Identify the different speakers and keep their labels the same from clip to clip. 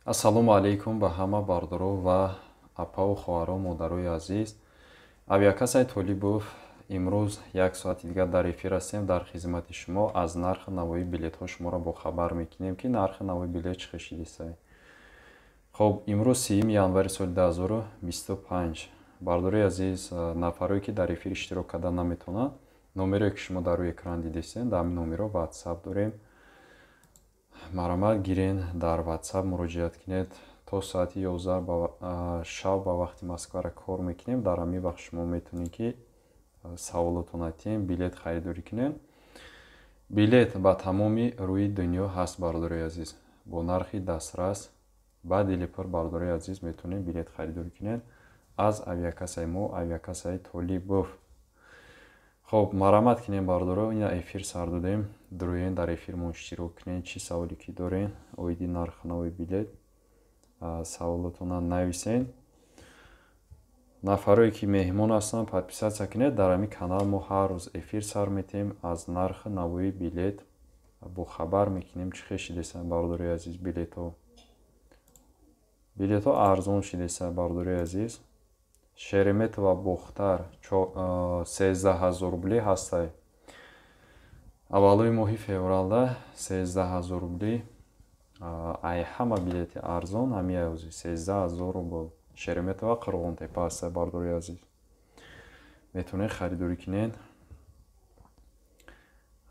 Speaker 1: Ассалому алайкум ба ҳама бародаро ва апаву хоҳаро, модарои азиз. Авиакассаи Толибов имрӯз як соати дигар дар эфир ҳастем, дар хизмати шумо. Аз нархи навои билетҳо шуморо бохабар мекунем, ки нархи навои билет чӣ хел шидисай. Хоб, имрӯз 3 январи соли 2025. Бародарои азиз, нафарое ки дар эфир иштирок карда наметавонанд, номере ки шумо дар рӯи экран дидистед, дар ҳамин номеро WhatsApp дорем. Марҳамат гирен, дар WhatsApp муроҷиат кунед. То соати 11 шаб ба вақти Москваро кор мекунем. Дар ҳамин вақт шумо метавонед, ки саволотон атиҳем, билет харидорӣ кунед. Билет ба тамоми рӯи дунё ҳаст, бародарои азиз, бо нархи дастрас, ба дили пур. Бародарои азиз, метавонед билет харидорӣ кунед аз авиакассаи мо, авиакассаи Толибов. Хоб, марҳамат кунем, бародаро, ина эфир сар додем. Дуроен, дар эфирмон иштирок кунед. Чӣ саволе ки дорен оиди нархи нави билет, саволотона нависен. Нафарое ки меҳмон ҳастанд, подписаться кунед. Дар ҳамин канал мо ҳар рӯз эфир сар метиҳем, аз нархи навои билет бохабар мекунем. Чӣ хел шидеса, бародарои азиз, билетҳо? Билетҳо арзон шидеса, бародарои азиз. Шереметьево Бохтар 13 000 рубли ҳастай. Аввалои моҳи февралда 13 000 рубли. Ай ҳама билети арзон ҳамин ҳози 13 000 рубл Шереметьево Қурғонтепа ҳастай, бародарои азиз, метавонед харидорӣ кунед.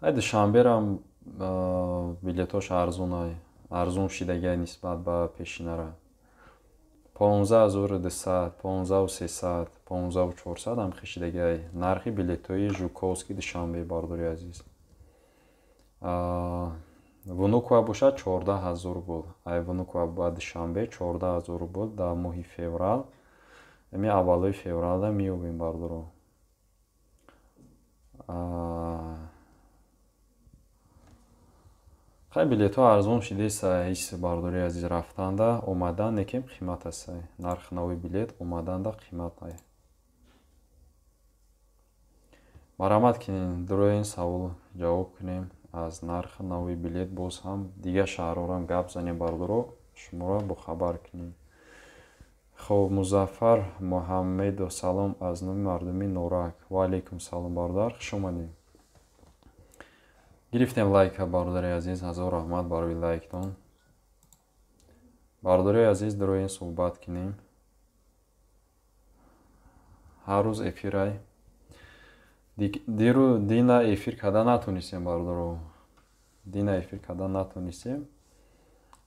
Speaker 1: Ай Душанберам билетҳош арзонай, арзон шидагиай нисбат ба пешинара. 15 200, 15 300, 15 400 ҳам хешидагиай нархи билетҳои Жуковский Душанбе, бародари азиз. Внуково бошад, 14 000 буд. Ай Внуково ба Душанбе 14 000 буд дар моҳи феврал. Ами аввалои февралда меёбем, бародаро. Хай, билетҳо арзон шидеса ҳис, бародари азиз, рафтанда. Омадан некем қимат астай. Нархи нави билет омаданда қимат ай. Марҳамат кунед, дуроен, савол ҷавоб кунем аз нархи нави билет. Боз ҳам дигар шаҳрҳорам гап занем, бародаро, шуморо бохабар кунем. Хоб, Музаффар Муҳаммедов: салом аз номи мардуми Норак. Ва алайкум салом, бародар, хуш омадед. Гирифтем лайка, бародари азиз, ҳазор раҳмат барои лайктон. Бародарои азиз, дуроен, суҳбат кунем. Ҳар рӯз эфирай. Диру дина эфир карда натонистем, бародаро, дина эфир карда натонистем.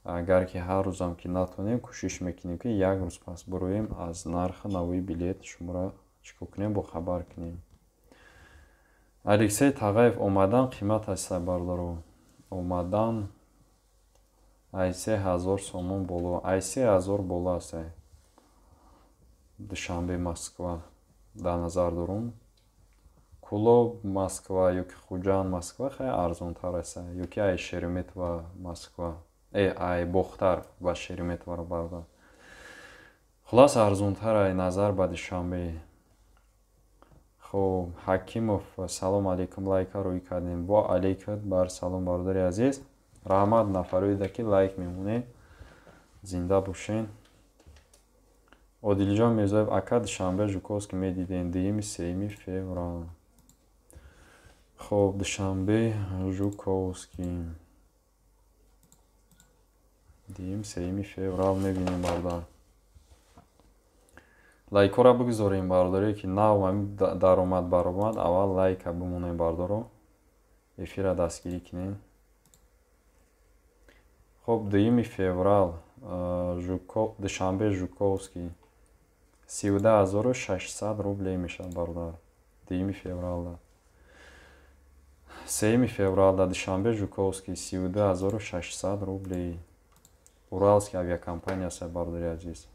Speaker 1: Агар ки ҳар рӯзам ки натонем, кӯшиш мекунем, ки як рӯз пас бироем, аз нархи навои билет шуморо чӣ кор кунем, бохабар кунем. Алексей Тағаев: омадан қимат аста, бародаро, омадан ай 3000 сомон боло, ай 3000 боло аста. Душанбе Москва дар назар дорум. Кӯлоб Москва ёки Хуҷанд Москва хеле арзонтар аста, ёки ай Шереметьево Москва, ай Бохтар ба Шереметьеворо, бародар. Хулас, арзонтар ай назар ба Душанбе. Хоб, Ҳакимов: салом алейкум, лайка рӯй кардем. Во алейкум бар салом, бародари азиз, раҳмат нафароеда ки лайк мемонед, зинда бошен. Одилҷон Мирзоев: ака, Душанбе Жуковский медидем дуюми сеюми феврал? Хоб, Душанбе Жуковский дуюм сеюми феврал мебинем, бародар. Лайкҳоро бигузорем, бародаре ки нав ҳамин даромад баромад, аввал лайка бимонем, бародаро, эфира дастгирӣ кунем. Хоб, дуюми феврал Душанбе Жуковский 32 600 рублей мешавад, бародар, дуюми февралда. Сеюми февралда Душанбе Жуковский 32 600 рублей. Уралский авиакомпания аст, бародари азиз.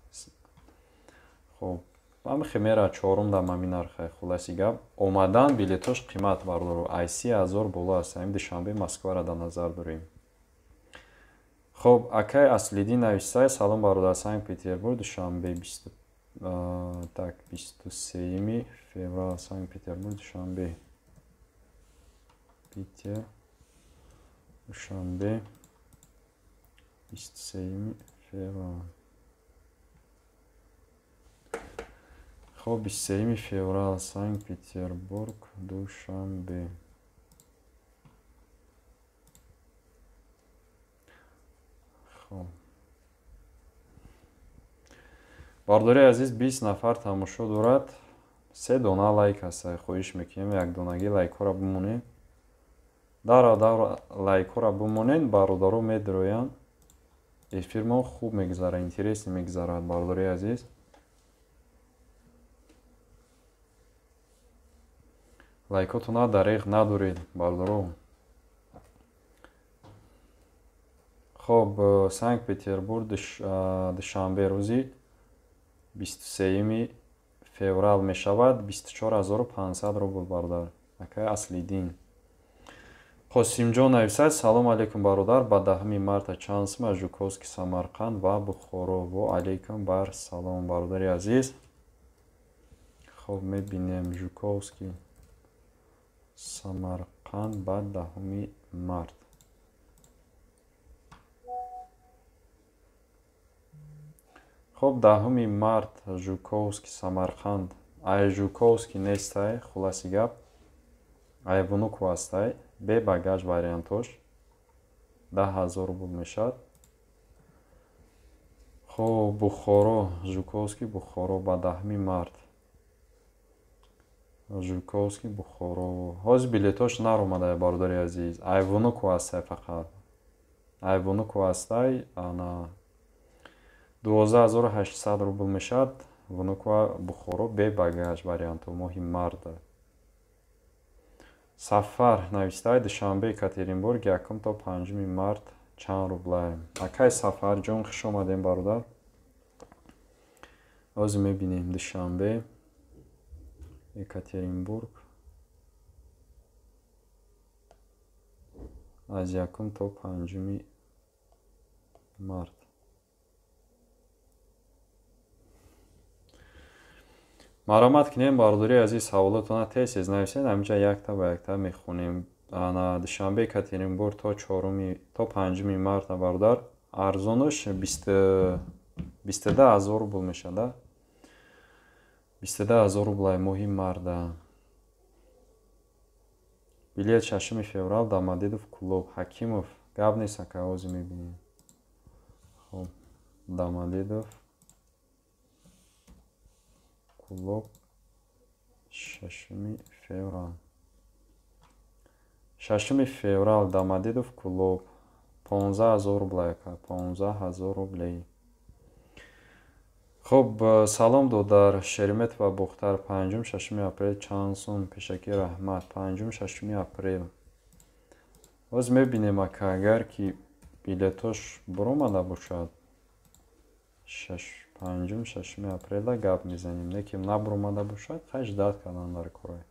Speaker 1: Хоб, ҳами химера чорум дар ҳамин нархе. Хулоси гап, омадан билетош қимат, бародаро, ай 30 000 боло аст. Ҳамин Душанбе Москваро дар назар дорем. Хоб, акай Аслиддин навистай: салом, бародар, Санкт Петербург Душанбе так, 23-юми феврал, Санкт Петербург Душанбе, Питер Душанбе, 23-юми. феврал. Хоб, 23 феврал, Санкт-Петербург, Душанбе. Хоб. Бардори азиз, 20 нафар тамошо дорад. 3 дона лайк ҳаст. Хоҳиш мекунем, як донагӣ лайкҳоро бимонед. Дара лайкҳоро бимонед, бародаро медроянд. Эфирмон хуб мегузарад, интересный мегузарад, бардори азиз. Лайкотона дареғ надоред, бародаро. Хоб, Санкт-Петербург, Душанбе, рӯзи 23 феврал мешавад, 24500 рубл, бародар. Акай Аслиддин. Қосимҷон нависад: салом алейкум, бародар, ба 10 марта чанд сум аз Жуковский, Самарқанд ва Бухоро? Во алейкум бар салом, бародари азиз. Хоб, мебинем Жуковский, Самарқанд ба 10 март. Хоб, 10 март Жуковский, Самарқанд. Ай Жуковский нестай, хулоси гап. Ай Внуково ҳастай, бе багаж вариантош 10000 рубл мешавад. Хоб, Бухоро, Жуковский, Бухоро ба 10 март. Жуковский, Бухоро. Ҳозир билетош наромада, бародари азиз. Ай Внуково ҳастай фақат. Ай Внуково ҳастай, ана 12800 рубл мешавад. Внуково, Бухоро бе багаж варианто моҳи март. Сафар навистай: Душанбе, Екатеринбург, 1 то 5 март чанд рублай? Акай Сафарҷон, хуш омадем, бародар. Ҳозир мебинем Душанбе, Екатеринбург аз 1 то 5 март. Маромат кунем, бародари азиз, саволотона тез-тез нависед, ҳаминҷа якта ба якта мехонем. Ана Душанбе, Екатеринбург то 5 марта, бародар, арзонаш 22000 рубл мешавад. 22000 рублай моҳи марта. Билет 6 феврал, Домодедов, Кулоб. Ҳакимов, гап нест, ака, ҳозир мебинем. Хоб, Домодедов, Кулоб, 6 феврал. 6 феврал, Домодедов, Кулоб, 15000 рублей, ака, 15000 рублей. Хоб, салом, додар. Шереметьево, Бохтар, 5-6 апрел чанд сум? Пешакӣ раҳмат. 5-6 апрел. Ҳозир мебинем, ака, агар ки билетош буромада бошад, 5-6 апрела гап мезанем. Не ки набуромада бошад, хай ждат кардан дар корай.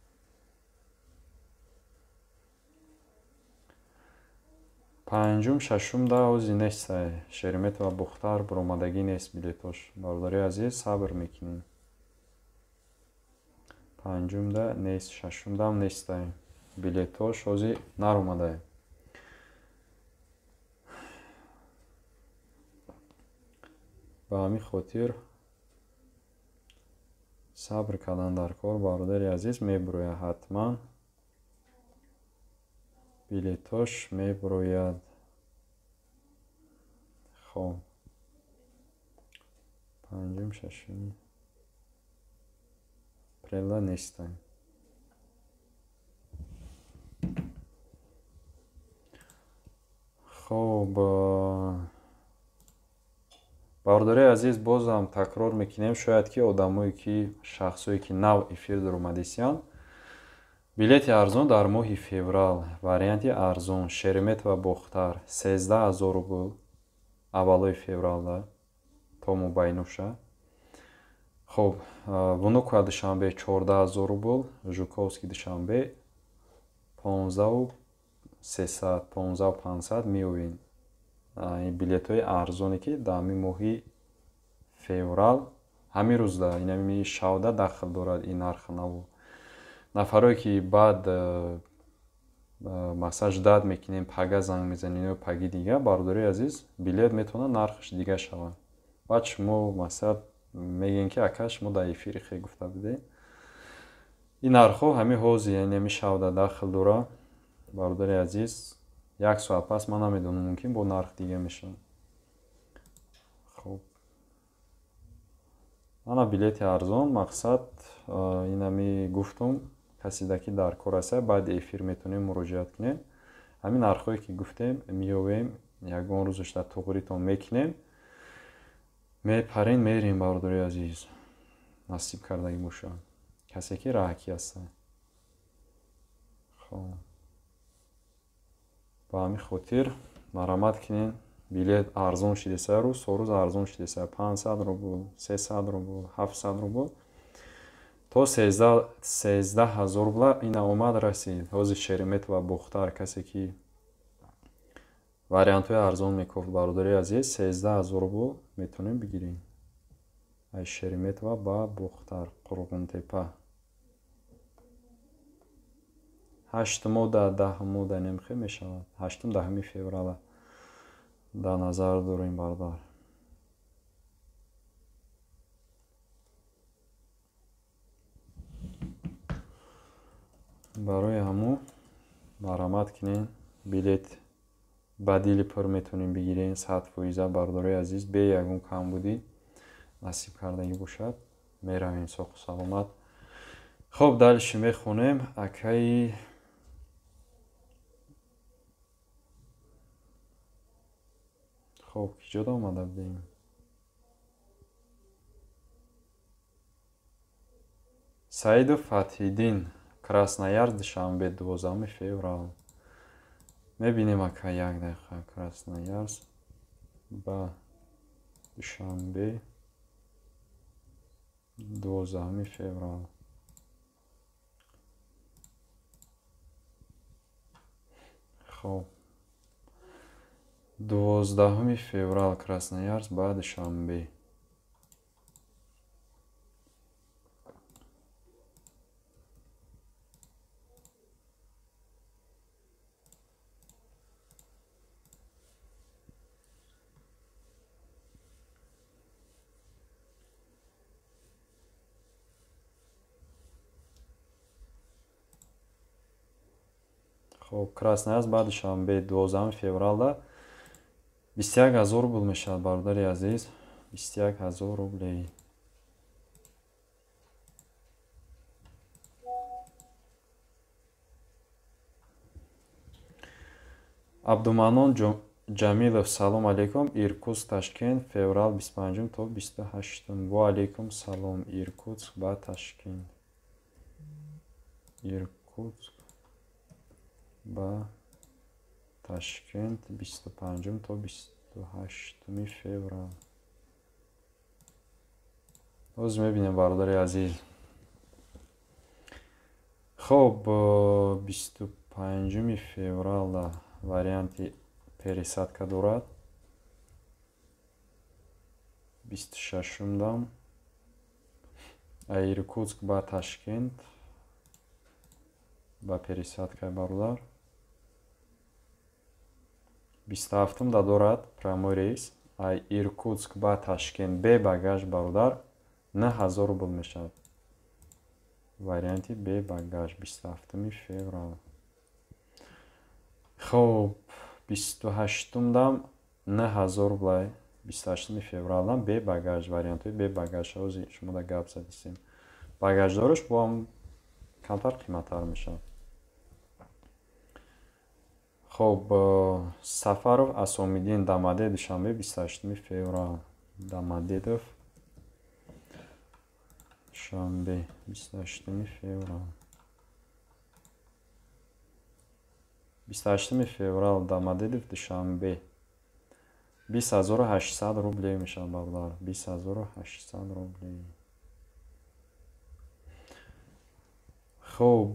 Speaker 1: 5-6 да ҳозир нестай. Шереметьево, Бохтар буромадагӣ нест билетош. Бародари азиз, сабр мекунем. 5 да нест, 6 дам нестай. Билетош ҳозир наромадай. Ба ҳамин хотир сабр кардан дар кор, бародари азиз, мебурояд ҳатман. Билетош мебурояд. Хоб, 5-6 апрела нестай. Хоб, бародари азиз, бозам такрор мекунем, шояд ки одамое ки шахсое ки нав эфир даромадисиянд, билети арзон дар моҳи феврал, варианти арзон Шереметьево, Бохтар 13000 рубл аввалои февралда то мубайнуша. Хоб, Внуково, Душанбе 14000 рубл, Жуковский, Душанбе 15300, 15500 меёвед. Ин билетҳои арзоне ки дар ҳамин моҳи феврал, ҳамин рӯзда, ин ҳамин шавда дахл дорад ин нархи наву. Нафарое ки баъд масалан ждат мекунем, пага занг мезанем ё паги дига, бародари азиз, билет метавонад нархаш дига шавад. Баъд шумо масалан мегӯем, ки ака, шумо дар эфири хе гуфта будед. Ин нархҳо ҳамин ҳозир, яъне ҳамин шавда дахл дора, бародари азиз. Як соат пас ман намедонам, мумкин бо нарх дига мешавад. Хоб, ана билети арзон, мақсад инами гуфтум, каседа ки дар кор аста, баъди эфир метавонем муроҷиат кунем. Ҳамин нархҳое ки гуфтем, меёвем, ягон рӯзаш дар туғритон мекунем, мепарем, мерем, бародари азиз, насиб кардагӣ бошад, касе ки раҳакӣ аста. Хоб, ба ҳамин хотир марамат кунем. Билет арзон шидеса, рӯз то рӯз арзон шидеса, 500 рубл, 300 рубл, 700 рубл то 13 000 рубла ина омад расид. Ҳозир Шереметьево Бохтар, касе ки вариантҳои арзон мекофт, бародари азиз, 13 000 рубл метавонем бигирем аз Шереметьево ба Бохтар, Қурғонтепа. Ҳаштумо да даҳумо да немхе мешавад, ҳаштум 10-уми феврала дар назар дорем, бародар. Барои ҳамун марҳамат кунем, билет ба дили пур метавонем бигирем, 100%, бародарои азиз, бе ягон камбудӣ. Насиб кардагӣ бошад, меравем соқу саломат. Хоб, дальше мехонем. Акаи хоб, киҷода омада будем? Саидов Фатҳиддин, Красноярск, Душанбе, 12 феврал. Мебинем, ака, як дақиқа. Красноярск ба Душанбе, 12 феврал. Хоб, 12 феврал, Красноярск ба Душанбе. Хоб, Красноярск ба Душанбе, 12 февралда 21 000 рубл мешавад, бародари азиз, 21 000 рублей. Абдуманон Ҷамилов: салом алейкум, Иркутск, Ташкент, феврал, 25 то 28. Ва алейкум салом. Иркутск ба Ташкент, Иркутск ба Ташкент, 25 то 28 феврал. Ҳозир мебинем, бародари азиз. Хоб, 25 февралда варианти пересадка дорад, 26-умдам Иркутск ба Ташкент ба пересадка, бародар. 27-умда дорад прямой рейс Иркутск ба Ташкент бе багаж, бародар, 9000 рубл мешавад, варианти бе багаж, 27 феврал. Хоб, 28-умдам 9000 рублай, 28 февралдам бе багаж, вариантҳои бе багаж. Ҳозир шумо да гап задистем, багаждораш боам камтар қиматтар мешавад. Хоб, Сафаров Асомиддин, Домодедово, Душанбе, 28 феврал. Домодедово, Душанбе, 28 феврал. 28 феврал, Домодедово, Душанбе, 20 800 рублей мешавад, бародар, 20 800 рублей. Хоб,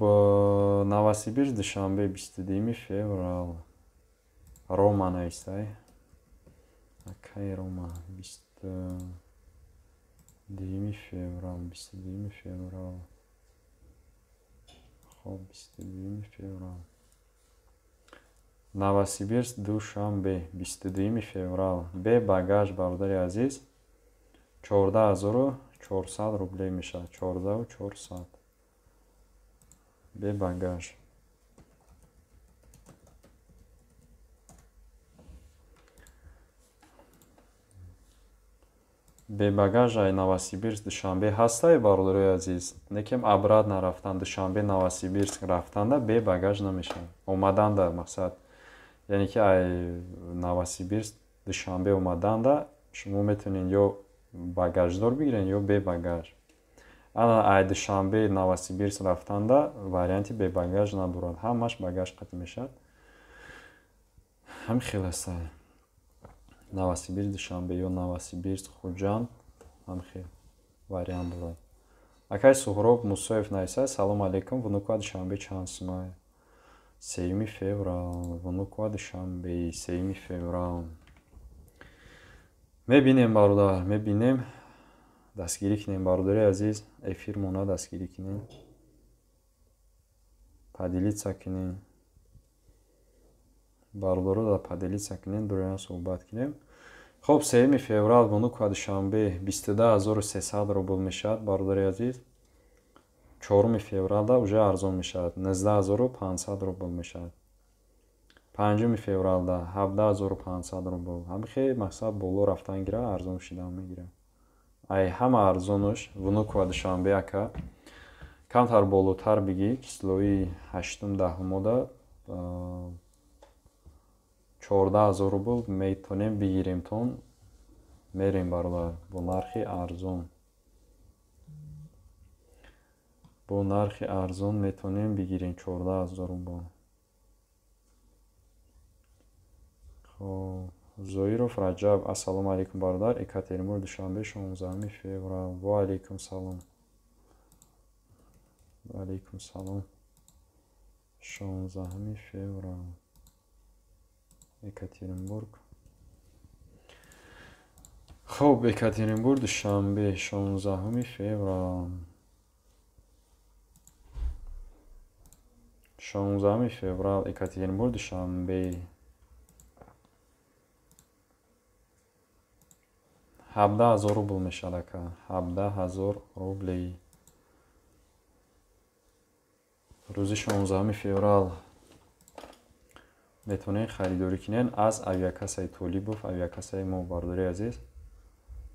Speaker 1: Новосибирск, Душанбе, 22 феврал. Рома навистай, акай Рома, 22 феврал, 22 феврал. Хоб, 22 феврал, Новосибирск, Душанбе, 22 феврал, бе багаж, бародари азиз. 14 400 рублей мешавад, 14 400, бе багаж. Бе багаж ай Новосибирск Душанбе ҳастай, бародарои азиз, лекин обратно рафтан, Душанбе Новосибирск рафтанда бе багаж намешавад. Омаданда, мақсад, яъне ки ай Новосибирск Душанбе омаданда шумо метавонед ё багаждор бигиред, ё бе багаж. Ана ай Душанбе Новосибирск рафтанда варианти бе багаж надорад, ҳамаш багаж қатъ мешавад. Ҳамин хел ҳастай. Новосибирск Душанбе ё Новосибирск Хуҷанд, ҳамин хел вариант дорад. Акай Суҳроб Мусоев нависад: «Салому алейкум, Внуково Душанбе чанд сумай 3 феврал?» Внуково Душанбе 3 феврал мебинем, бародар, мебинем. Дастгирӣ кунем, бародари азиз, эфирмона дастгирӣ кунем, поделиться кунем, бародаро, да поделиться кунем, дуроян суҳбат кунем. Хоб, 3 феврал Внуково Душанбе 22 300 рубл мешавад, бародари азиз. 4 февралда уже арзон мешавад, 19 500 рубл мешавад. 5 февралда 17 500 рубл. Ҳамихе, мақсад, боло рафтан гира, арзон шидан мегирад. Ай ҳама арзонуш Внуково Душанбе. Ака, камтар болотар бигӣ, числои ҳаштум, даҳумода 14 000 рубл метонем бигиремтон. Мерем, бародар, бо нархи арзон, бо нархи арзон метавонем бигирем 14 000 рубл. Хоб, Зоиров Раҷаб: «Ассалому алайкум, бародар, Екатеринбург Душанбе 16 феврал?» Ва алайкум салом, ва алайкум салом. 16 феврал Екатеринбург. Хоб, Екатеринбург Душанбе 16 феврал, 16 феврал Екатеринбург Душанбе 17 000 рубл мешавад, ака, 17 000 рублей. Рӯзи 16 феврал метавонед харидорӣ кунед аз авиакассаи Толибов, авиакассаи мо, бародари азиз.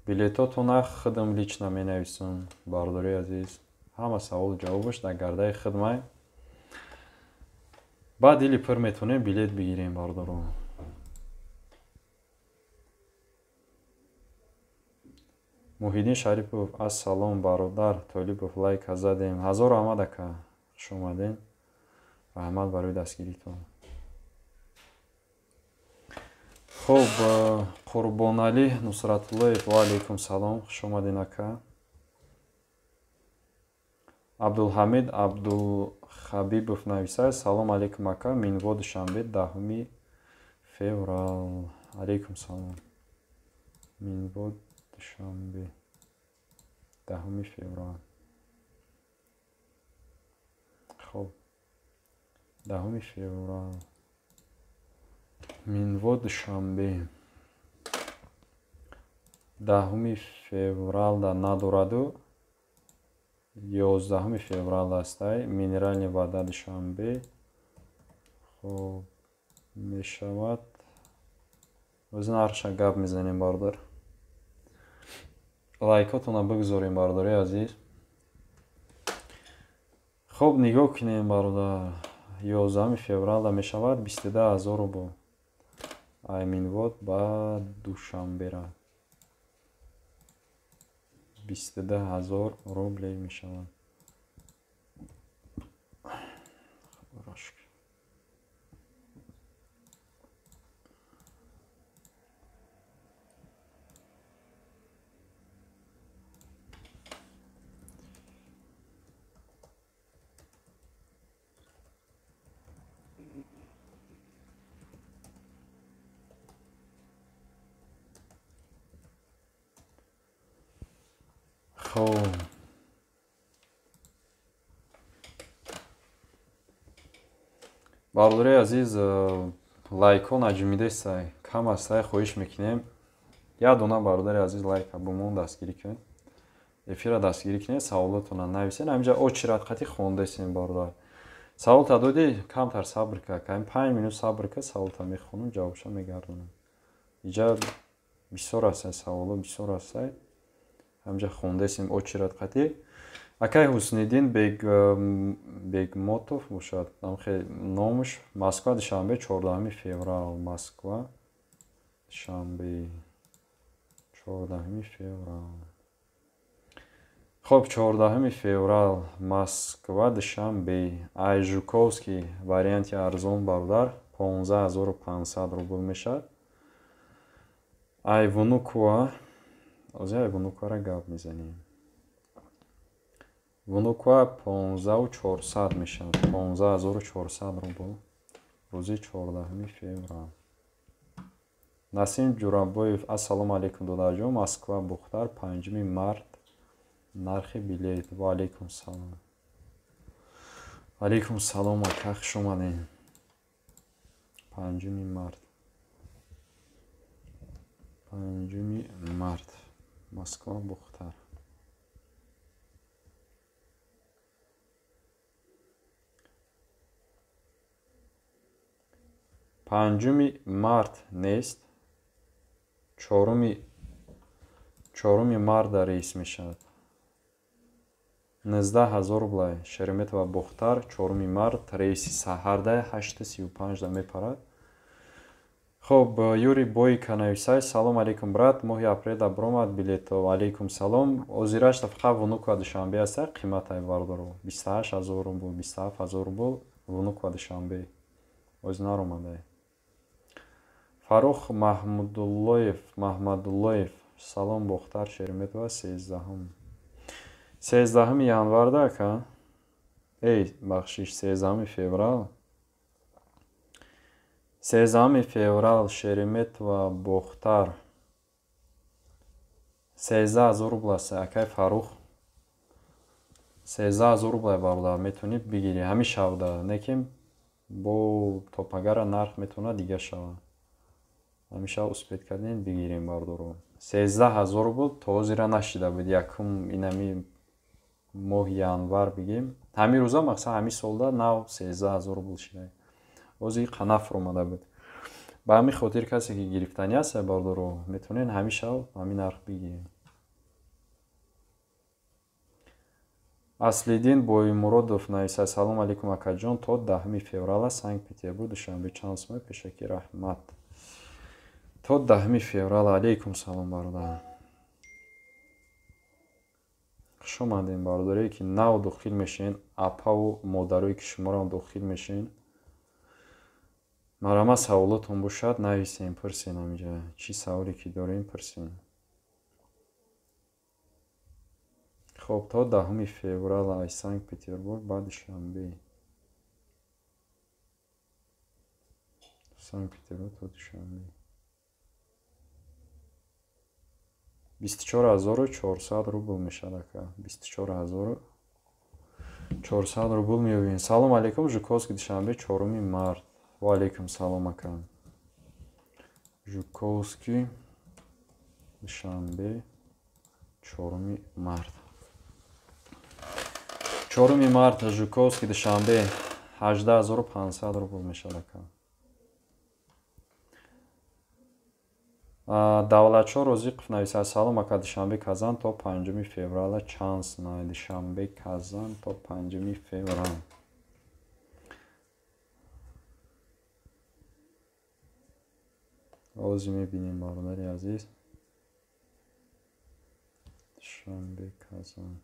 Speaker 1: Билетотона худам лично менависам, бародари азиз, ҳама саволу ҷавобаш дар гардаи худмай. Баъд дили пур метавонем билет бигирем, бародаро. Муҳиддин Шарипов: «Ассалом, бародар Толибов, лайка задем». Ҳазор раҳмат, ака, хуш омадем, раҳмат барои дастгиритон. Хуб, Қурбоналӣ Нусратуллоев: «Ва алайкум салом, хуш омадем, ака». Абдулҳамид Абдулхабибов нависад: «Салом алейкум, ака, Минво Душанбе 10 феврал?» Алейкум салом. Минво Душанбе 10 феврал. Хоб, 10 феврал Минво Душанбе 10 февралда надораду, 11 феврал астай Минеральная вода Душанбе. Хоб, мешавад, оз нархша гап мезанем, бародар. Лайкотона бигзорем, бародари азиз. Хоб, нигоҳ кунем, бародар, 11 февралда мешавад 22 000 рубл ай Минвод ба Душанбера 22 000 рублей мешавад. Хоб, бародари азиз, лайкҳо наҷумидестай, кам астай. Хоҳиш мекунем, Як дона бародари азиз лайка бумон дастгирӣ кунед. Эфира дастгирӣ кунед, саволотонро нависед. Ҳаминҷа очират қати хондесем бародар. Саволта додӣ, камтар сабр ка, кам 5 минут сабр ка, саволта мехонам, ҷавобша мегардонам. Иҷа бисёр ҳастай саволо, бисёр ҳастай. Ҳаминҷа хондесем очират қати. Акай Ҳусниддин Бегмотов бошад, номаш Москва, Душанбе, 14 феврал. Москва, Душанбе, 14 феврал. Хоб, 14 феврал, Москва, Душанбе. Ай Жуковский варианти арзон бародар, 15500 рубл мешавад. Ай Внуково, ҳозир ай Внуковора гап мезанем. Внуково 15400 мешавад, 15400 рубл, рӯзи 14 феврал. Насим Ҷурабоев, ассалому алайкум додарҷон, Москва, Бухтар, 5 март, нархи билет. Ва алайкум салом. Алайкум салом, ака, хуш омадед. 5 март. 5 март, Москва, Бухтар. 5 март нест, 4 марта рейс мешавад. 19000 рублай Шереметьево Бохтар, 4 март, рейси саҳарда 8:35 мепарад. Хоб, Юрий Бойко нависай, салом алейкум брат, моҳи апрелда баромад билето. Алейкум салом. Озирашта фақат Внуково Душанбе аста, қиматай бардоро 28000 рубл, 27000 рубл Внуково Душанбе. Оз наромадай. Фарух Маҳмадуллоев, салом Бохтар, Шереметьево, 13 январда ака. Эй, бахшиш, 13 феврал. 13 феврал, Шереметьево, Бохтар. 13000 рубл аст, акай Фарух. 13000 рубл бародар, метавонӣ бигирӣ ҳамин шабда, не ки бо топагара нарх метавонад дига шавад. Ҳамин шаб успеть кардем бигирем бардоро. 13000 рубл то ҳозира нашида буд, якум инами моҳи январ бигем. Ҳамин рӯза мақсад ҳамин солда нав 13000 рубл шида. Ҳозир қанаф омада буд. Ба ҳамин хотир касе ки гирифтанӣ аст бардоро, метавонед ҳамин шаб ҳамин нарх бигирем. Аслиддин Боймуродов нависад, салом алейкум акаҷон, то 10 феврала Санкт-Петербург, Душанбе чанд сомон пешакӣ, раҳмат. То 10 феврала. Алейкум салом бародар. Хуш омадем бародаре ки нав дохил мешавед, апаву модарое ки шуморо дохил мешавед. Марама саволотон бошад, нависем, пурсен ҳаминҷа. Чӣ саволе ки дорем, пурсен. Хоб, то 10 феврала аз Санкт-Петербург ба Душанбе. Санкт-Петербург то Душанбе. 24400 рубл мешавад ака. 24400 рубл меёбем. Салом алейкум, Жуковский, Душанбе, 4 март. Ва алейкум салом ака. Жуковский, Душанбе, 4 март. 4 март, Жуковский, Душанбе, 18500 рубл мешавад ака. Давлатшо Розиқов нависад, салом ака, Душанбе, Казан то 5 феврала чанд сомон? Душанбе, Казан то 5 феврал. Ҳозир мебинем бародари азиз. Душанбе, Казан.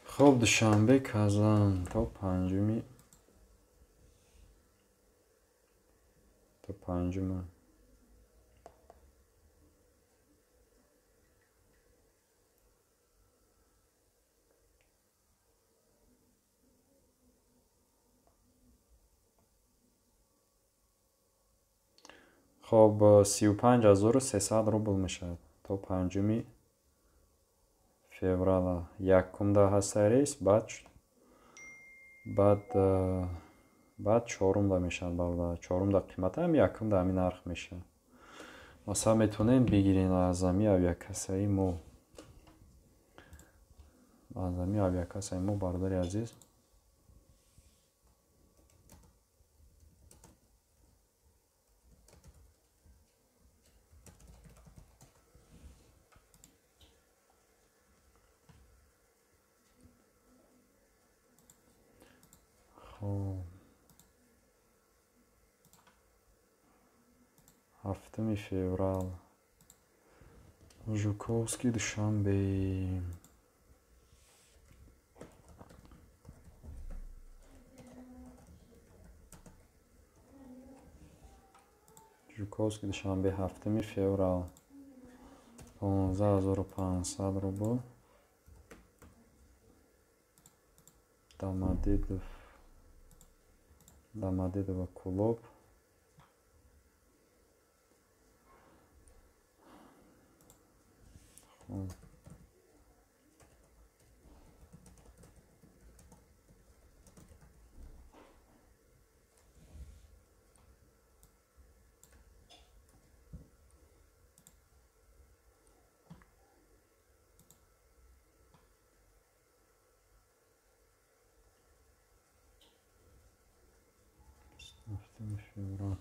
Speaker 1: Хоб, Душанбе, Казан то 5 Хоб, 35300 рубл мешавад то 5 феврала. Якумда ҳаста рейс, баъд Баъд чорумда мешавад, бародар. Чорумда қимата, якумда ҳамин нарх мешавад. Масалан, метавонем бигирен аз ҳами авиакассаи мо. Аз ҳами авиакассаи мо, бародари азиз. Хоб, 7 феврал, Жуковский, Душанбе. Жуковский, Душанбе, 7 феврал, 15 500 рубл. Домодедово, Домодедово, Кӯлоб. Хоб, 7 феврал.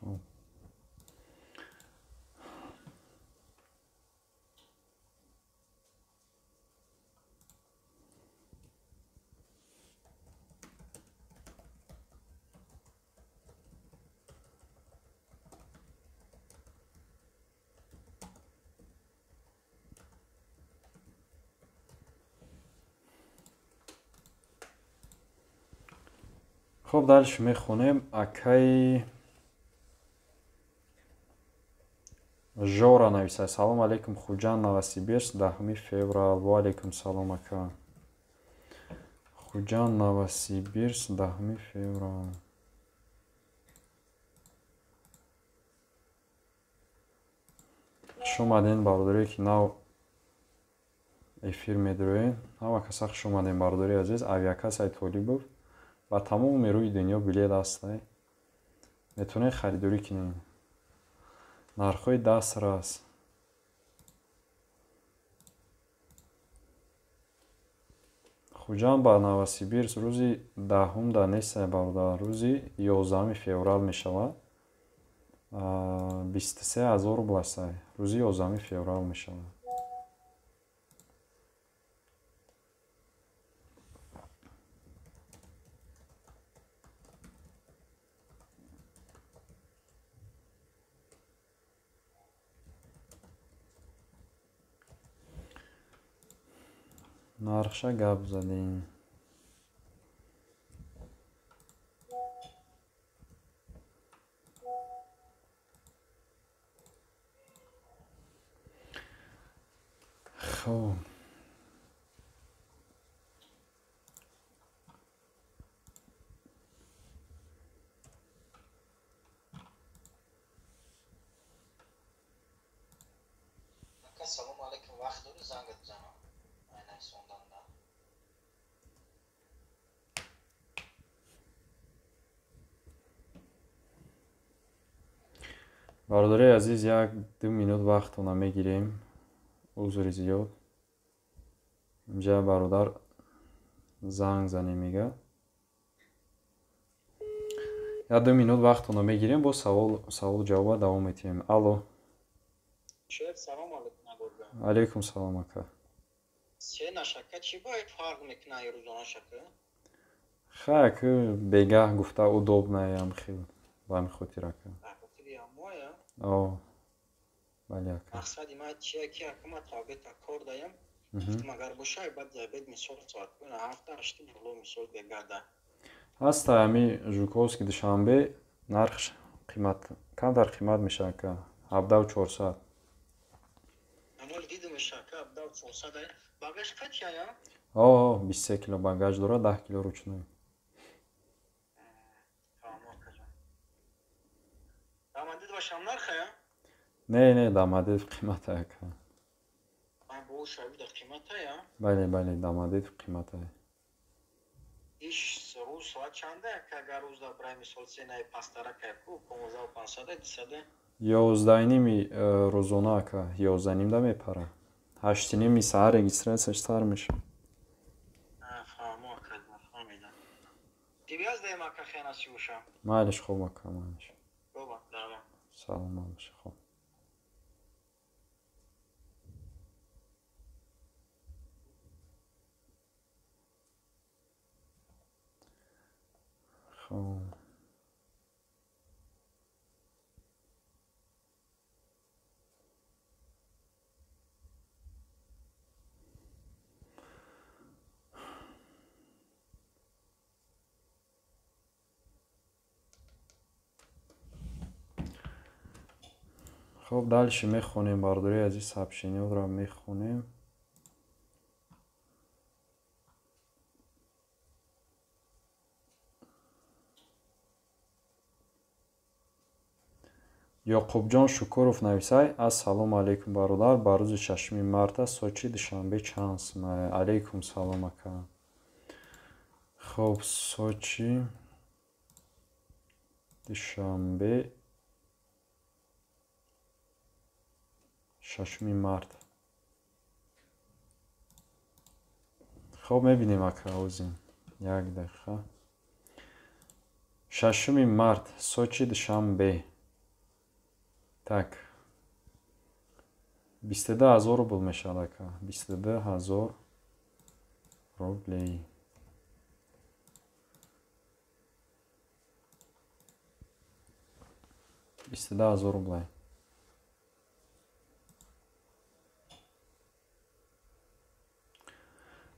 Speaker 1: Хоб. Хоб, дальше мехонем. Акаи Жора нависад: салом алейкум, Хуҷанд, Новосибирск, 10 феврал. Ва алейкум салом, ака. Хуҷанд, Новосибирск, 10 феврал. Хуш омадем, бародаре ки нав эфир медроед. Ҳама каса хуш омадем, бародари азиз. Авиакассаи Толибов ба тамоми рӯи дунё билет ҳастай, метавонед харидорӣ кунед, нархҳои дастрас. Хуҷанд ба Новосибирск рӯзи 10-да нестай, бародар, рӯзи 11 феврал мешавад. 23 000 рубл астай, рӯзи 11 феврал мешавад. Нархша гап задем. Хоб.
Speaker 2: Ака, салому алейкум, вақт дорӣ, зангат бизанам? Айнан сонданда.
Speaker 1: Бародари азиз, як ду минут вақтона мегирем, узри зиёд. Инҷа бародар занг занем мега. Як ду минут вақтона мегирем, боз саволу ҷавоба давом метиҳем. Алло.
Speaker 2: Шеф, салому алейкум, Нагорҷон.
Speaker 1: Алейкум салом, ака.
Speaker 2: Се нашака чӣ бояд фарқ мекунад рӯзона шака?
Speaker 1: Хай, ака, бегаҳ гуфта удобнаям хел. Ба ҳамин хотир, ака. О, бале, ака.
Speaker 2: Мақсади ман чия ки ака ман табета кор даям. Магар бошай баъд забед мисол соат 7-8 боло мисол бегада.
Speaker 1: Ҳаста ҳами Жуковский Душанбе нархш қимат камтар қимат мешавад, ака. 17 400.
Speaker 2: Амол дидимш, ака, 17 400 багаж қачая?
Speaker 1: О, 23 кило багаж дорад, 10 кило ручной. Не, Домодедово қимата, ака. Бале, бале, Домодедово қимата.
Speaker 2: Иш рӯз соат чанда, агар рӯз дар мисол ценаи пастарака ку 15 500 дисада?
Speaker 1: 11:30 рӯзона, ака, 11:30 да мепара. 8:30 саҳар регистрацияш сар мешавад.
Speaker 2: Фаҳмо, ака, фаҳмидам. Тибиаз даем, ака, хенаси боша.
Speaker 1: Майлиш, хуб, ака, майлиш. Саломат бошед, хуб. Хуб. Хуб, дальше мехонем, бародари азиз, сообщениёро мехонем. Ёқубҷон Шукуров нависай: Ассалому алайкум, бародар, ба рӯзи 6 марта Сочи Душанбе чанд сум? Алайкум салом, ака. Хуб, Сочи Душанбе 6 март. Хуб, мебинем, ака, озин. Як дақиқа. 6 март Сочи Душанбе. Так. 22 000 рубл мешавад, ака. 22 000 рублей. 22 000 рублей.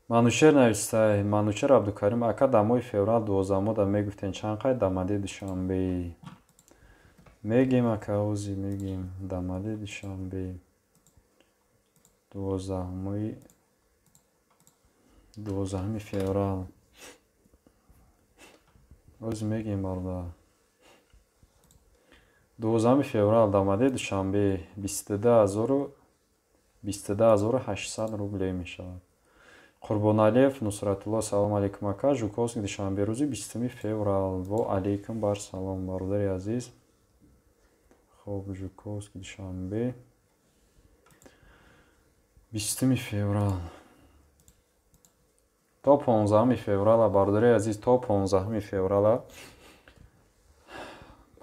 Speaker 1: Манучер навистай, Манучер Абдукарим, ака, дар моҳи феврал 12 мода мегуфтен чанд қай Домодедово Душанбе. Мегем, ака, ози мегем Домодедово Душанбе. 12 мои 12 феврал. Ози мегем, бародар. 12 феврал Домодедово Душанбе 22 800 рублей мешавад. Қурбоналиев Нусратулло, салом алейкум, ака, Жуковский Душанбе рӯзи 20 феврал. Во алейкум бар салом, бародари азиз. Хуб, Жуковский Душанбе 20 феврал. То 15 феврала, бародари азиз, то 15 феврала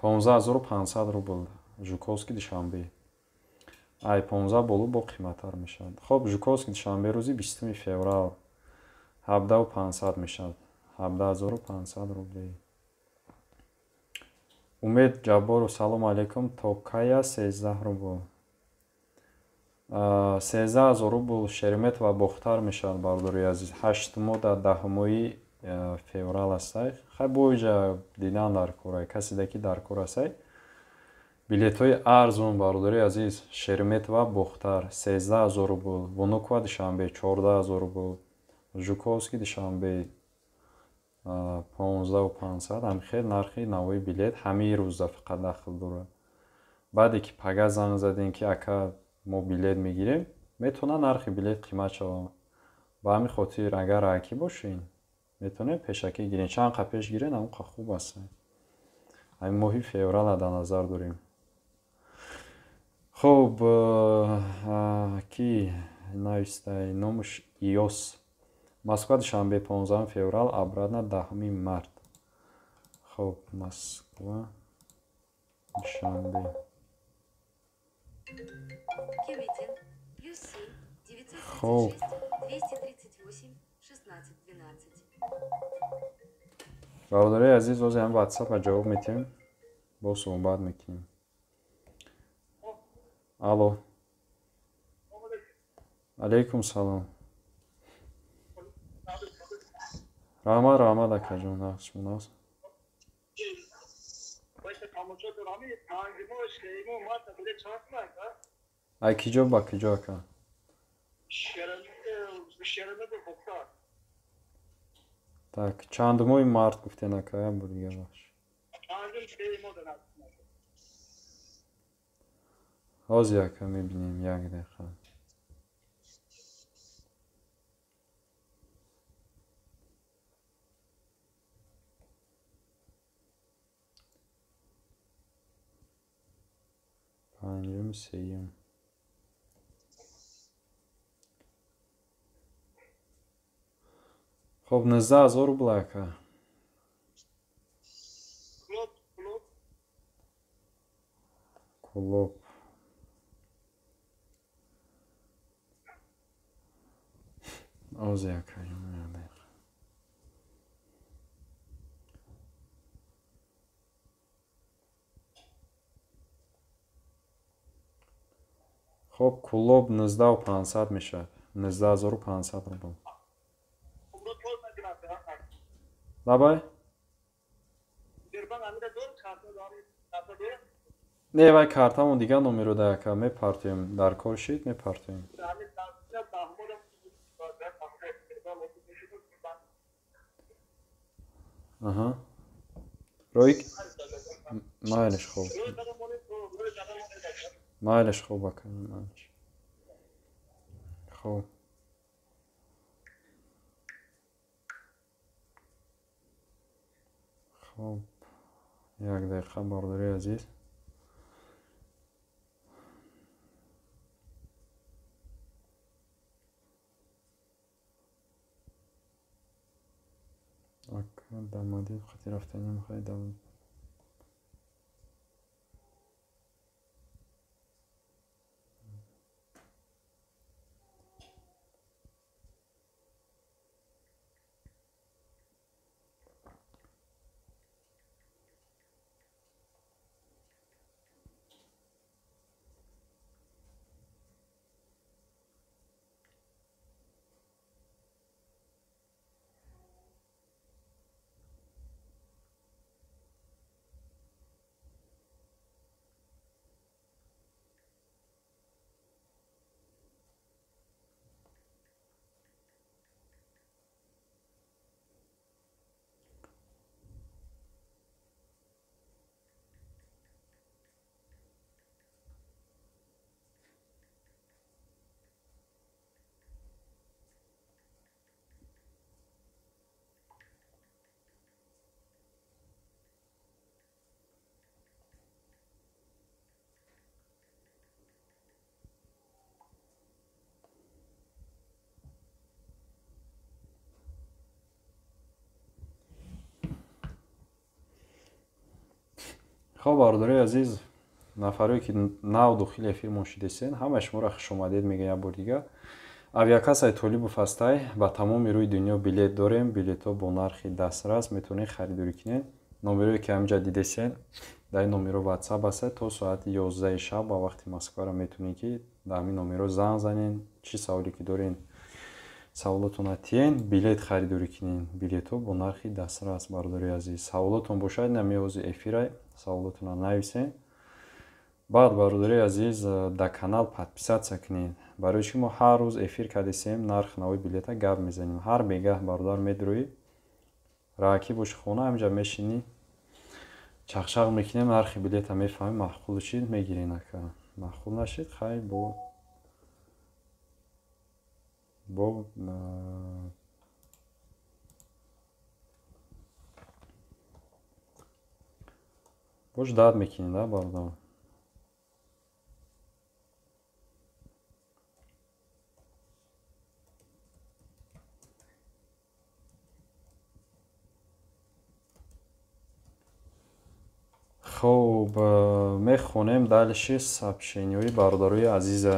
Speaker 1: 15 500 рубл Жуковский Душанбе. Ай 15 болу бо қиматтар мешавад. Хуб, Жуковский Душанбе рӯзи 20 феврал 17 500 мешавад. 17 500 рублей. Умед Ҷабборов, салом алейкум, то кая 13 рубл? 13 000 рубл Шереметьево Бохтар мешавад, бародари азиз. 8 мода 10 мои феврал астай. Хай, боиҷа дидан дар корай. Каседе ки дар кор астай. Билетҳои арзон, бародари азиз, Шереметьево Бохтар 13 000 рубл, Внуково Душанбе 14 000 рубл, Жуковский Душанбе 15 500. Ҳамин хел нархи навои билет ҳамаи рӯза фақат дахл дорад. Баъде ки пага занг задем, ки ака, мо билет мегирем, метавонад нархи билет қимат шавад. Ба ҳамин хотир, агар раъкӣ бошед, метавонед пешакӣ гиред. Чанд қа пеш гиред, ҳамон қа хуб аст. Ҳамин моҳи феврала дар назар дорем. Хуб, ки навистай, номаш Иёс. Москва Душанбе 15 феврал, обратно 10 март. Хуб, Москва Душанбе. Хоб. Бародарои азиз, ҳозир ҳам ватсапа ҷавоб метиҳем, боз суҳбат мекунем. Алло, алейкум салом. Раҳмат, раҳмат, акаҷон, нағз, шумо нағз? Ай киҷо ба киҷо, ака? Так, чандумои март гуфтен, ака? Як бор дигар бахш. Ҳозир, ака, мебинем, як дақиқа. Панҷум, сеюм. Хоб, 19 000 рубл, ака. Кулоб. Ҳозир, ака, як дақиқа. Хоб, Кулоб 19 500 мешавад. 19 500 рубл. Лабай? Не, вай картамон дигар номеро да, ака, мепартоем. Дар кор шид, мепартоем. Аҳа. Рои майлиш, хоб. Майлиш, хоб, ака, майлиш. Хоб. Хоб, як дақиқа, бародари азиз. Ака, дар мадид хати рафтанӣ мехоҳед? Хоб, бародарои азиз, нафарое ки нав дохили эфирмон шидесен, ҳамаи шуморо хушомадед мегӯям як бор дигар. Авиакассаи Толибов ҳастай, ба тамоми рӯи дунё билет дорем, билетҳо бо нархи дастрас, метавонед харидорӣ кунед. Номерое ки ҳаминҷа дидесен, дар ин номеро ватсап ҳастад, то соати 11 шаб ба вақти Москваро метавонед ки дар ҳамин номеро занг занед, чӣ саволе ки дорен, саволотонро тиен, билет харидорӣ кунед. Билетҳо бо нархи дастрас, бародарои азиз. Саволотон бошад, ина меҳози эфирай, саволотонро нависен. Баъд, бародарои азиз, дар канал подписаться кунед. Барои чӣ мо ҳар рӯз эфир кардесем, нарх навои билета гап мезанем. Ҳар бегаҳ, бародар, медурӯӣ, раҳакӣ боши хона, ҳаминҷа мешинӣ, чақчақ мекунем, нархи билета мефаҳмем, маъқул шид мегирен, ака. Маъқул нашид, хай бо бош дад мекунед, а бародар. Хоб, мехонем дальше сообщениҳои бародарои азиза.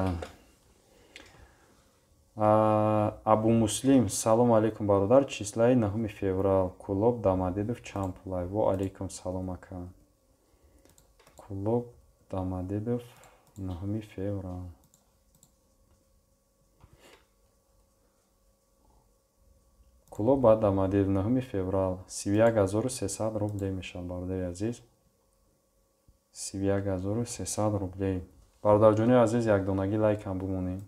Speaker 1: Абумуслим, салом алейкум бародар, числаи 9 феврал Кӯлоб Домодедово чанд пулай? Во алейкум салом ака. Кӯлоб Домодедово 9 феврал. Кӯлоб ба Домодедово 9 феврал 31300 рублей мешавад, бародари азиз. 31300 рублей. Бародарҷони азиз, якдонагӣ лайкам бимонед.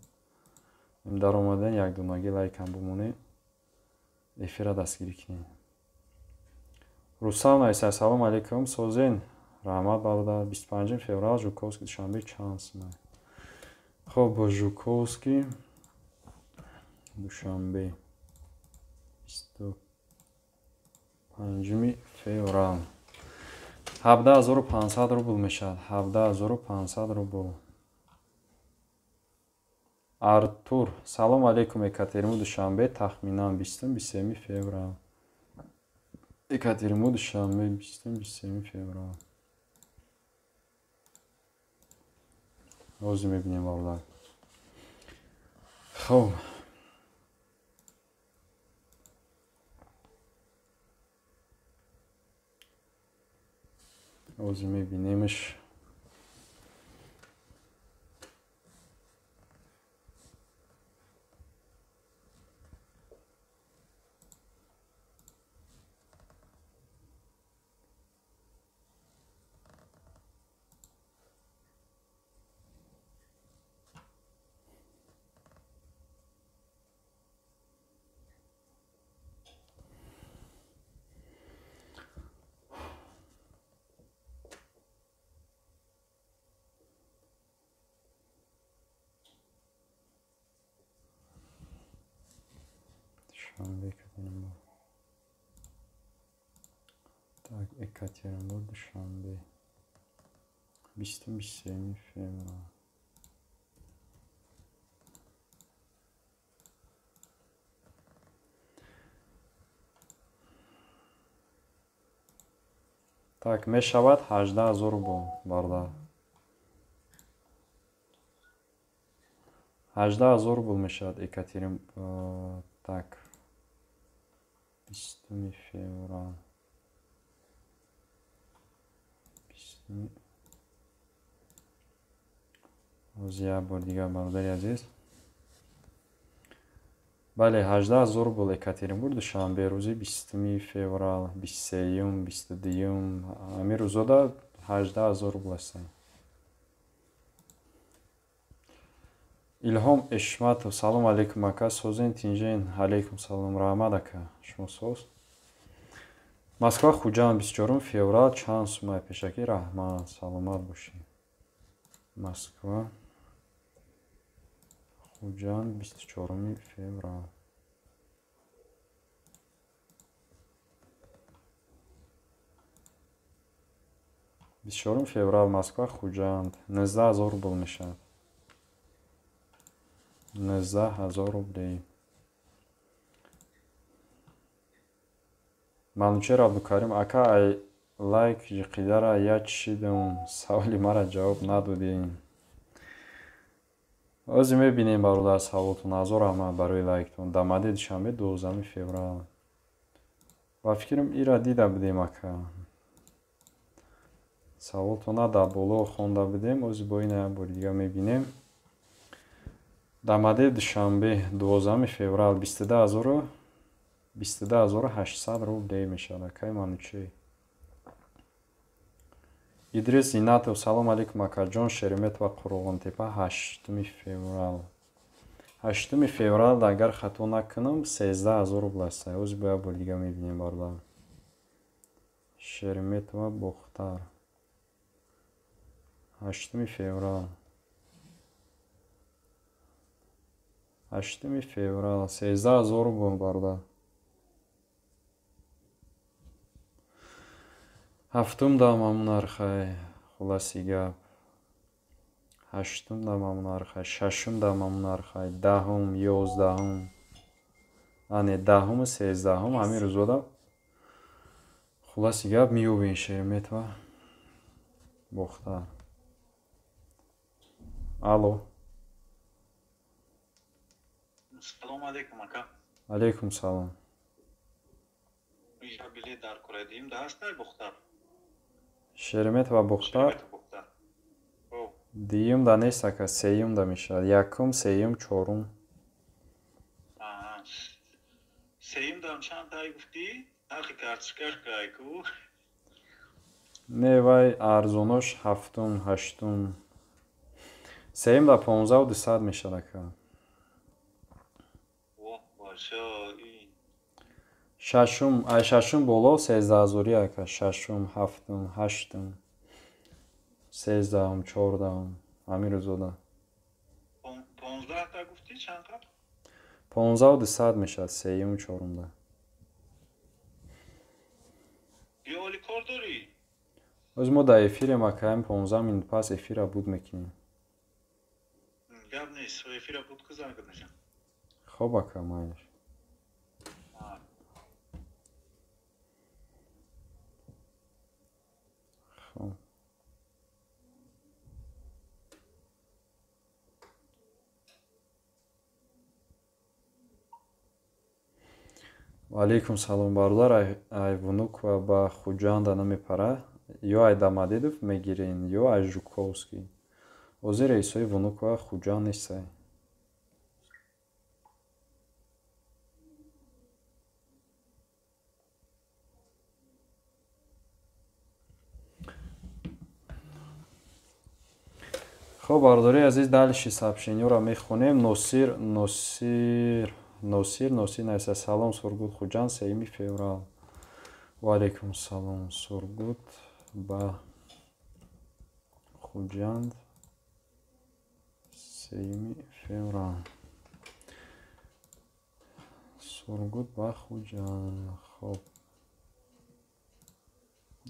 Speaker 1: Даромадан якдонагӣ лайкам бимонед. Эфира дастгирӣ кунед. Рустам Найсай, салом алейкум, созен. Раҳмат бародар. 25 феврал Жуковский Душанбе чанд сумай? Хоб, Жуковский Душанбе 25 феврал 17500 рубл мешавад. 17500 рубл. Артур, салом алейкум, Екатеринбург Душанбе тахминан 20-23 феврал. Екатеринбург Душанбе 20-23 феврал. Ҳозир мебинем бародар. Хоб, ҳозир мебинемш. Душанбе, Екатеринбург. Так, Екатеринбург, Душанбе. 23 феврал. Так, мешавад 18000 рубл, бародар. 18000 рубл мешавад Екатеринбург. Так, 20 феврал. 20. Ҳозир як бор дигар, бародари азиз. Бале, 18000 рубл Екатеринбург Душанбе рӯзи 20 феврал, 23, 22, ҳамин рӯзода 18000 рубл ҳастанд. Илҳом Эшматов, салом алейкум ака, созен тинҷен. Алейкум салом, раҳмат ака, шумо соз. Москва Хуҷанд 24 феврал чанд сумай? Пешакӣ раҳмат, саломат бошед. Москва Хуҷанд 24 феврал. 24 феврал Москва Хуҷанд 19000 рубл мешавад. 19000 рублей. Манучер Абдукарим, ака, ай лайк ҷиқидара я чишидам, саволи мара ҷавоб надодем. Ҳозир мебинем бародар саволтон. Ҳазор раҳмат барои лайктон. Дамади Душанбе 12 феврал. Ба фикрам ира дида будем ака. Саволтона дар боло хонда будем, ҳозир бо ина як бори дигар мебинем. Дамади Душанбе 12 феврал 22800 рублей мешавад. Акай Манучер. Идрис Зинатов, салом алейкум акаҷон, Шереметова Қурғонтепа 8 феврал. 8 феврал агар хато накунам 13000 рубл аст. Ҳозир бо як бори дигар мебинем бародар. Шереметова Бохтар 8 феврал. 8 феврал 13000 рубл бародар. Ҳафтум дам ҳамун нархай, хулоси гап. Ҳаштум дам ҳамун нархай, шашум дам ҳамун нархай, даҳум, ёздаҳум, ане даҳуму сездаҳум ҳамин рӯзода хулоси гап меёбем Шереметова Бохтар. Алло.
Speaker 2: Салом алейкум, ака.
Speaker 1: Алейкум салом.
Speaker 2: Я билет дар курадим, да ҳастай Бухтар?
Speaker 1: Шереметьево Бухтар? Дуюм да нест, ака, сеюм да мешавад. Якум, сеюм, чорум.
Speaker 2: Сеюм дам чанд тай гуфтӣ? Нархи карточкаш кайку?
Speaker 1: Не, вай арзонош ҳафтум, ҳаштум. Сеюм да 15 200 мешавад, ака. Шашум, ай шашум боло 13 000-ӣ, ака. Шашум, ҳафтум, ҳаштум, 13-ум, 14-ум, ҳамин рӯзода.
Speaker 2: 15-та гуфтӣ чанд қад?
Speaker 1: 15 200 мешавад сеюму чорумда.
Speaker 2: Биё, оли кор дорӣ?
Speaker 1: Оз мо дар эфирем, ака, ҳамин 15 минут пас эфира буд мекунем.
Speaker 2: Гап нест, эфира буд ку, занг мезанам.
Speaker 1: Хоб, ака, майлиш. Хоб. Алейкум салом, бародар. Ай Внуково ба Хуҷанда намепара? Ё ай Домодедово мегирен, ё ай Жуковский. Ҳозир рейсҳои Внуково Хуҷанд нестай. Хоб, бародари азиз, дальше сообщениёро мехонем. Носир, Носир, Носир, Носир нависа: салом, Сургут, Хуҷанд, 3 феврал. Ва алейкум салом. Сургут ба Хуҷанд, 3 феврал. Сургут ба Хуҷанд. Хоб,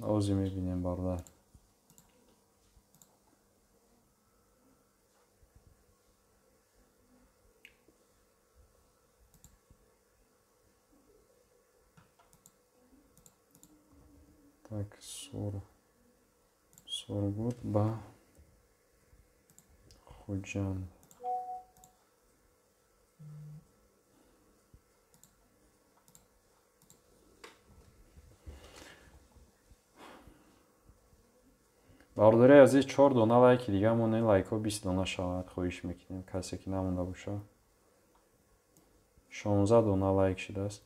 Speaker 1: ози мебинем, бародар. Так, Сургут ба Хуҷанд. Бародари азиз, чор дона лайки дига монед, лайкҳо 20 дона шавад, хоҳиш мекунем, касе ки намонда бошад. 16 дона лайк шудааст.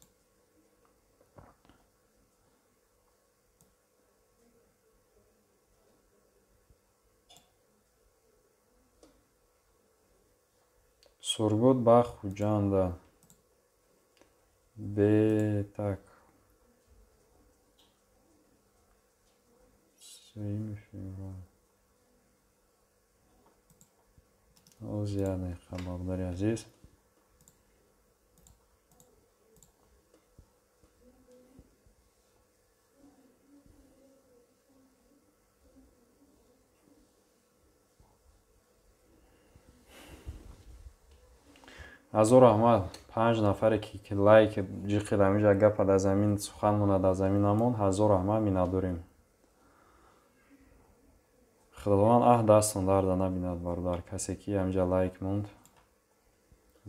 Speaker 1: Сургут ба Хуҷанда. Бе так. 3 феврал. Оз як дақиқа, бародари азиз. Ҳазор раҳмат, панҷ нафаре ки лайк ҷиқид, ҳаминҷа гапа дар замин, сухан монад дар замин намонд. Ҳазор раҳмат, миннатдорем. Худованд аҳ дастон дарда набинад, бародар, касе ки ҳаминҷа лайк монд.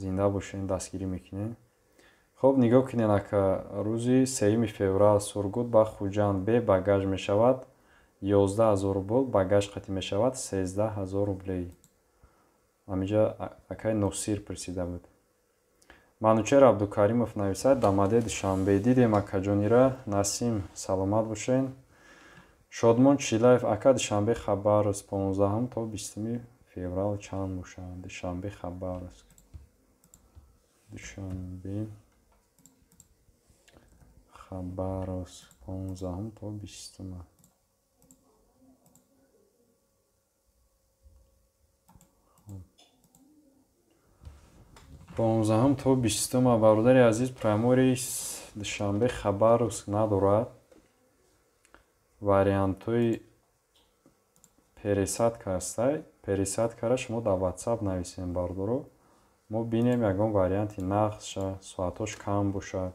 Speaker 1: Зинда бошед, дастгирӣ мекунем. Хоб, нигоҳ кунед, ака, рӯзи 3 феврал Сургут ба Хуҷанд бе багаж мешавад 11 000 рубл, багаж қатӣ мешавад 13 000 рублей. Ҳаминҷа акай Носир пурсида буд. Манучер Абдукаримов нависад: Дамаде Душанбе дидем, акаҷонира. Насим, саломат бошед. Шодмон Чилаев: ака, Душанбе Хабаровск 15 то 20 феврал чанд бошад? Душанбе Хабаровск. Душанбе Хабаровск 15 то 20. 15 то 20-ума, бародари азиз, прямой рейс Душанбе Хабаровск надорад. Вариантҳои пересадка ҳастай. Пересадкаро шумо дар WhatsApp нависем, бародаро. Мо бинем ягон варианти нағзша, соатҳош кам бошад.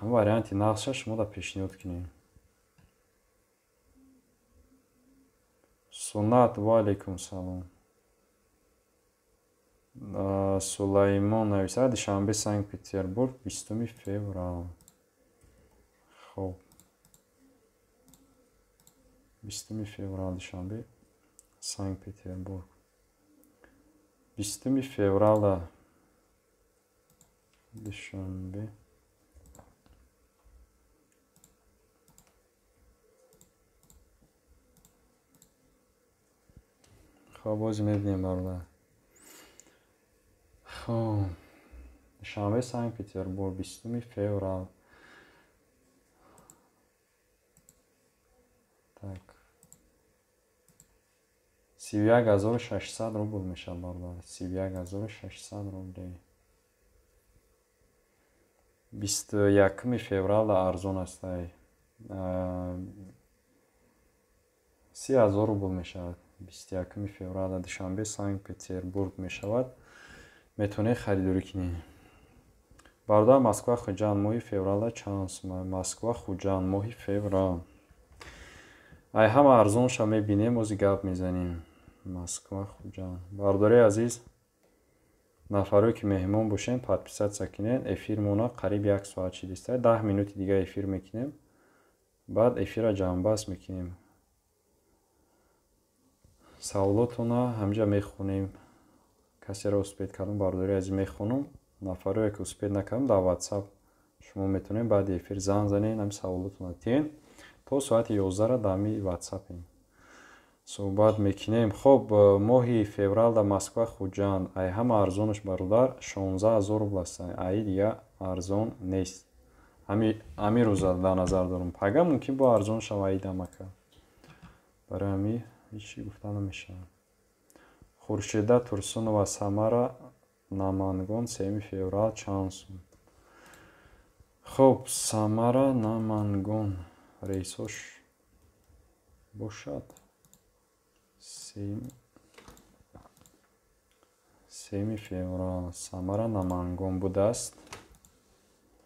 Speaker 1: Варианти нағзша шумо дар пешниҳод кунем. Суннат, ва алейкум салом. Сулаймон нависад: Душанбе Санкт Петербург 20 феврал. Хоб, 20 феврал Душанбе Санкт Петербург. 20 феврала Душанбе. Хоб, боз мебинем бародар. Хоб, Душанбе Санкт Петербург 20 феврал. Так, 31600 рубл мешавад бародар. 31600 рублей. 21 феврал арзон аст. 30000 рубл мешавад. 21 феврал Душанбе Санкт Петербург мешавад. Метавонед харидорӣ кунед. Бародар, Москва Хуҷанд моҳи февралда чанд сум? Москва Хуҷанд моҳи феврал. Ай ҳама арзонша мебинем, ози гап мезанем. Москва Хуҷанд. Бародари азиз, нафарое ки меҳмон бошем, подписаться кунед. Эфирмона қариб 1 соат шидиста. 10 минути дига эфир мекунем. Баъд эфира ҷамъбаст мекунем. Саволотона ҳамҷа мехонем. Касеро успед кардам, бародари азиз, мехонам. Нафарое ки успед накардам, дар WhatsApp шумо метавонед баъди эфир занг занед, ҳами саволотона тиҳед. То соати 11 дар ҳами WhatsApp-ем суҳбат мекунем. Хоб, моҳи феврал дар Москва Хуҷанд ай ҳама арзонаш бародар 16000 рубл аст. Ай дига арзон нест. Ҳами рӯза дар назар дорам. Пага мумкин бо арзон шава ай дамака. Барои ҳами ҳеҷ чӣ гуфта намешавад. Хуршеда Турсунова, Самара Намангон 3 феврал чанд сум? Хоб, Самара Намангон рейсош бошад 3 феврал Самара Намангон будааст.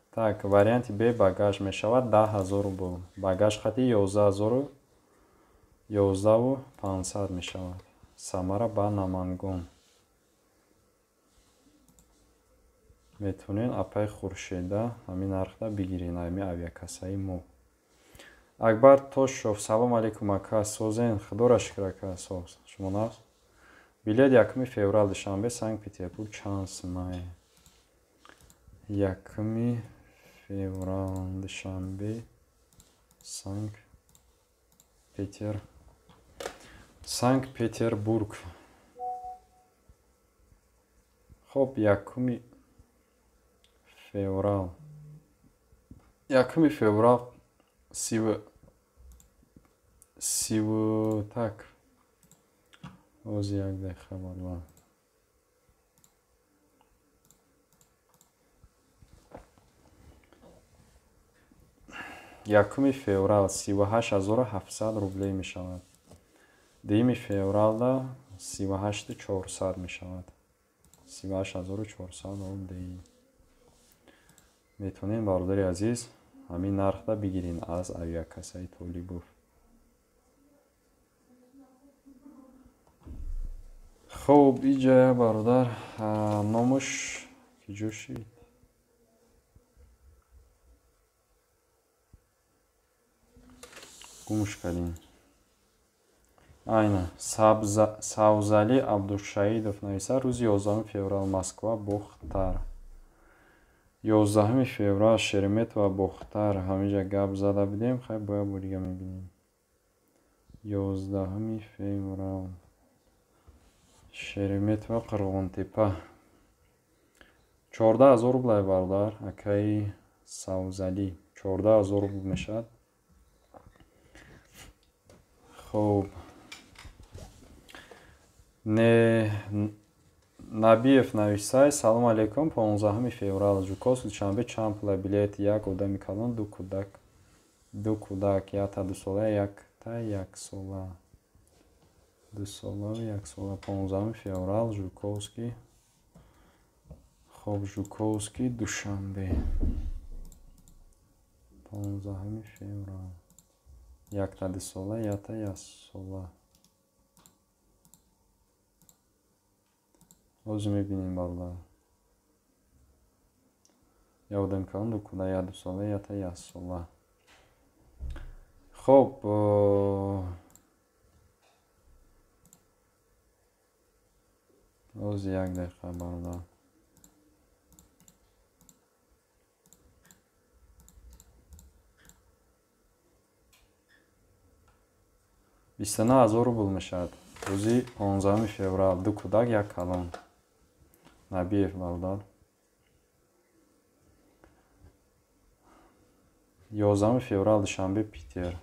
Speaker 1: Так, варианти Б багаж мешавад 10000 рубл. Багаж хати 11500 мешавад. Самара ба Намангон. Метавонед апаи Хуршеда ҳамин нархда бигиред, ҳамин авиакассаи мо. Акбар Тошов, салом алейкум ака, созен, худоро шукр ака, соз. Шумо нағз? Билет 1 феврал Душанбе Санкт Петербург чанд сумае? 1 феврал Душанбе Санкт Петербург. Хоб, 1 феврал. 1 феврал сиву так. Ози як дақиқа бародар. 1 феврал 38700 рублей мешавад. 2 февралда 38400 мешавад. 38400 рублей. Метавонем бародари азиз ҳамин нархда бигирен аз авиакассаи Толибов. Хоб, иҷа бародар номаш киҷо шид? Гумш кардем. Айна Савзали Абдушаидов нависа: рӯзи 11 феврал Москва Бохтар. 11 феврал Шереметьево Бохтар. Ҳаминҷа гап зада будем, хай бояд бо дига мебинем. 11 феврал Шереметьево Қирғонтепа. 14000 рублай бародар, акаи Савзали. 14000 рубл мешавад. Хоб, Набиев нависай: салом алейкум, 15 феврал Жуковский Душанбе чанд пула билет? Як одами калон, ду кӯдак, якта дусола, якта яксола. Дусола, яксола. 15 феврал Жуковский. Хоб, Жуковский Душанбе. 15 феврал. Якта дусола, якта яксола. Ҳозир мебинем, бародар. Я одам калон, ду кӯдак, як дусола, якта яксола. Хоб, ҳозир як дақиқа, бародар. 29 000 рубл мешавад. Рӯзи 15 феврал, ду кӯдак, як калон. Набиев, бародар. 11 феврал, Душанбе, Питер.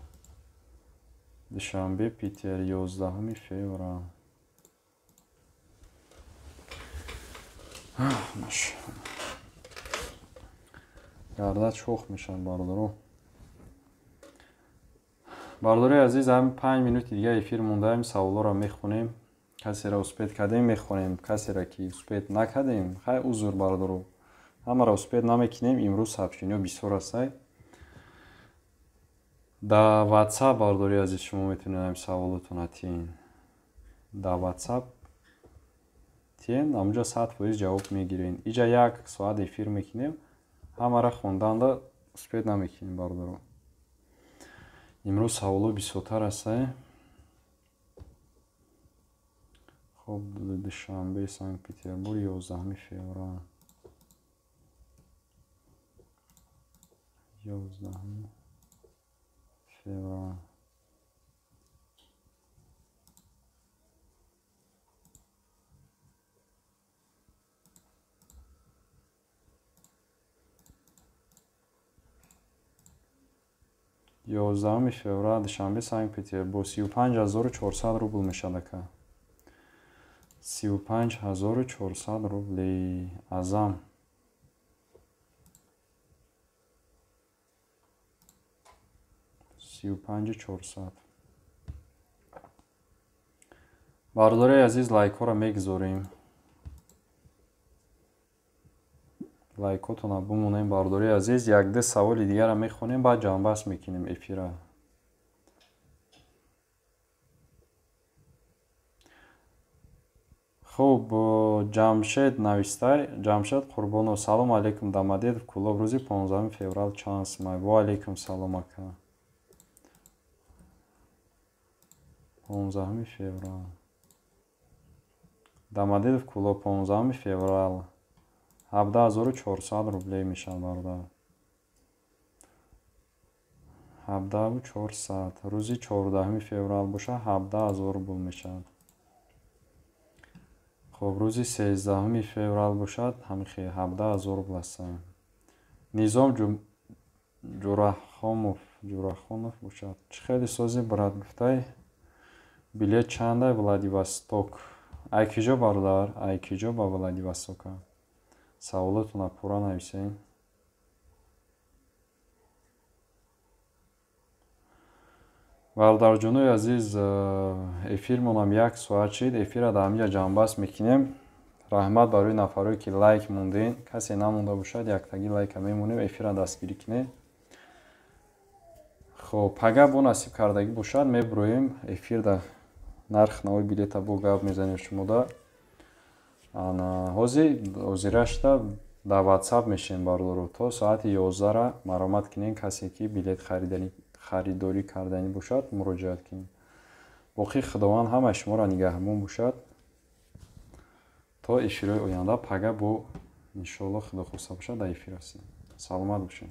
Speaker 1: Душанбе, Питер, 11 феврал. Гардад шох мешавад, бародаро. Бародарои азиз, ҳамин 5 минути дига эфир мондаем, саволҳоро мехонем. Касеро успеть кардем, мехонем. Касеро ки успеть накардем, хай узр, бародаро. Ҳамаро успеть намекунем, имрӯз сообщениҳо бисёр ҳастай. Дар WhatsApp, бародари азиз, шумо метавонед ҳамин саволотонро тиҳен. Дар WhatsApp тиҳен, ҳамунҷо 100% ҷавоб мегирен. Иҷа як соат эфир мекунем, ҳамаро хонданда успеть намекунем, бародаро. Имрӯз саволҳо бисёртар ҳастай. Хоб, Душанбе, Санкт-Петербург, 11 феврал. 11 феврал. 11 феврал, Душанбе, Санкт-Петербург, 35 400 рубл мешавад, ака. 35 400 рубли. Азам. 35 400. Бародарои азиз, лайкҳоро мегузорем. Лайкотонро бимонем, бародарои азиз. Як-ду саволи дигарро мехонем, баъд ҷамъбаст мекунем эфира. Хуб, Ҷамшед навистай. Ҷамшед Қурбонов, салом алейкум, Домодедово, Кӯлоб, рӯзи 15 феврал чанд сумай? Ва алейкум салом, ака. 15 феврал. Домодедово, Кӯлоб, 15 феврал. 17 400 рублей мешавад, бародар. 17 400. Рӯзи 14 феврал бошад, 17 000 рубл мешавад. Хоб, рӯзи 13 феврал бошад, ҳамихе 17 000 рубл аст. Низом Ҷурахонов бошад. Чӣ хеле сози, брат, гуфтай? Билет чандай Владивосток? Ай киҷо, бародар? Ай киҷо ба Владивостока? Саволотонро пурра нависед. Бародарҷонои азиз, эфирмонам як соат шид. Эфирро дар ҳаминҷа ҷамъбаст мекунем. Раҳмат барои нафарое ки лайк мондед. Касе намонда бошад, яктагӣ лайка мемонем, эфирро дастгирӣ кунед. Хоб, пага бо насиб кардагӣ бошад, мебуроем эфирда нарх нави билета бо гап мезанем шумода. Ана ҳозир ҳозирашта дар WhatsApp мешем, бародаро. То соати 11-ра маромат кунем, касе ки билет харидорӣ карданӣ бошад, муроҷиат кунем. Боқӣ Худованд ҳамаи шуморо нигаҳбон бошад. То эфирҳои оянда, пага бо иншоалло Худо хоста бошад, дар эфир ҳастем. Саломат бошед.